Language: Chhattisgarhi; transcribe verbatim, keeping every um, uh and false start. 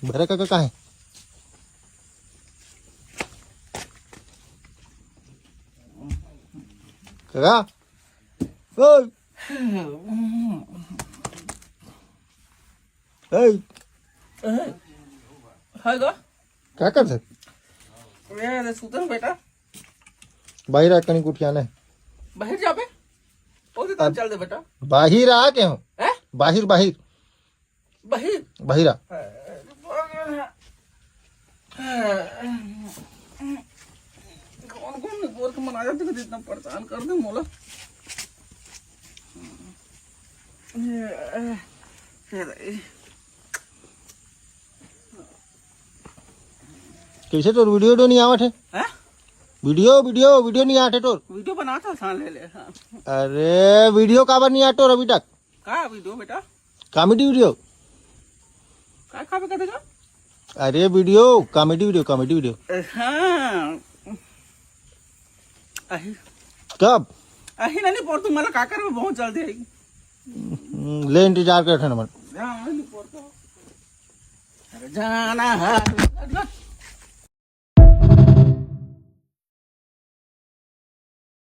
भैरा काका कहाँ हे? काका, ओए। ए, हे गा। का करत हे? ए, सुतन बेटा। बाहिर आ, कनी उठियाना हे। बाहिर जाबे? ओ दे, अब चल दे बेटा। बाहिर आ के हो। हैं? बाहिर, बाहिर। बाहिर? बाहिर आ। कौन कौन बोर के मन आ जाथे, इतना परेशान कर दे मोला। कैसे तोर video video नहीं आवत हे? हैं? Video, video, video नहीं आवत हे तोर। Video बनात हँव, हाँ, ले ले, हाँ। अरे, video काबर नहीं आवत तोर अभी तक? का video बेटा? Comedy video। का खाबे कथे का? अरे video, comedy video, comedy video। ए, हाँ। अही। कब? अही नहीं, नहीं, पर तू मला का करबे, बहुत जल्दी आई। हम्म, ले इंतजार करत हँव ना मन। हाँ, नहीं, पर तो। अरे जाना है।